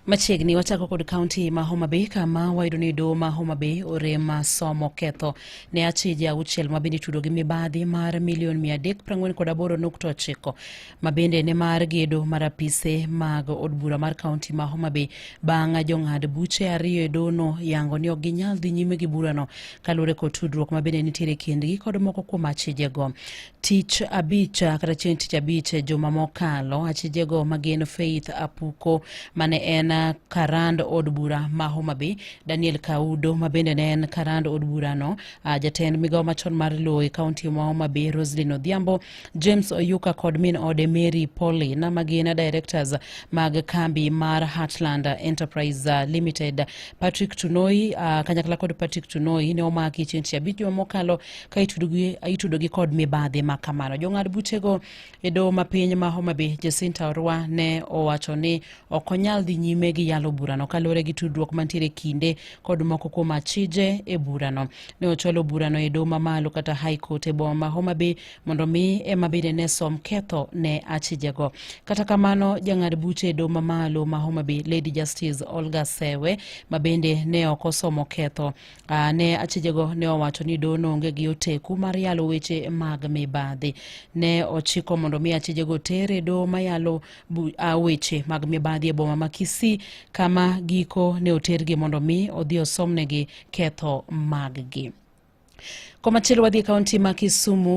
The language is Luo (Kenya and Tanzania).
Machiegni wachako kod kaunti ma Homa Bay kama wayudo ni doho ma Homa Bay orem somo ketho ne achije auchiel ma bende itudo gi mibadhi mar milion 348.9 ma bende ne mar gedo mar apise mag od bura mar kaunti ma Homa Bay bang' jong'ad buche ariyo e dohono yango ni ok ginyal dhi nyime gi burano kaluwore kod tudruok ma bende nitiere kindgi kod moko kuom achijego. Tich abich kata chieng' tich abich e juma mokalo, achijego ma gin Faith Apuko mane en karand od bura ma Homa Bay, Daniel Kaudo ma bende ne en karand od burano, jatend migawo machon mar lowo e kaunti ma Homa Bay Roselyn Odhiambo, James Oyuka kod min ode Mary Pauline ma gin directors mag kambi mar Heartland Enterprise Limited. Patrick Tunoi kanyakla kod Patrick Tunoi ne omaki chieng' tich abich juma mokalo ka itudogi kod mibadhi ma kamano. Jong'ad buchego e doho ma piny ma Homa Bay, Jacinta Orwa ne owacho ni ok onyal dhi nyime gi yalo burano kaluwore gi tudruok mantiere kinde kod moko kuom achije e burano. Ne ochwalo burano e doho mamalo kata High Court e boma ma Homa Bay mondo mi ema bende ne som ketho ne achijego. Kata kamano, jang'ad buche e doho mamalo ma Homa Bay, Lady Justice Olga Sewe, ma bende ne ok osomo ketho ne achijego ne owacho ni doho onge gi oteku mar yalo weche mag mibadhi. Ne ochiko mondo mi achijego ter e doho mayalo weche mag mibadhi e boma ma Kisii kama giko ne otergi mondo mi odhi osomnegi ketho maggi. Komachielo wadhi e kaunti ma Kisumu.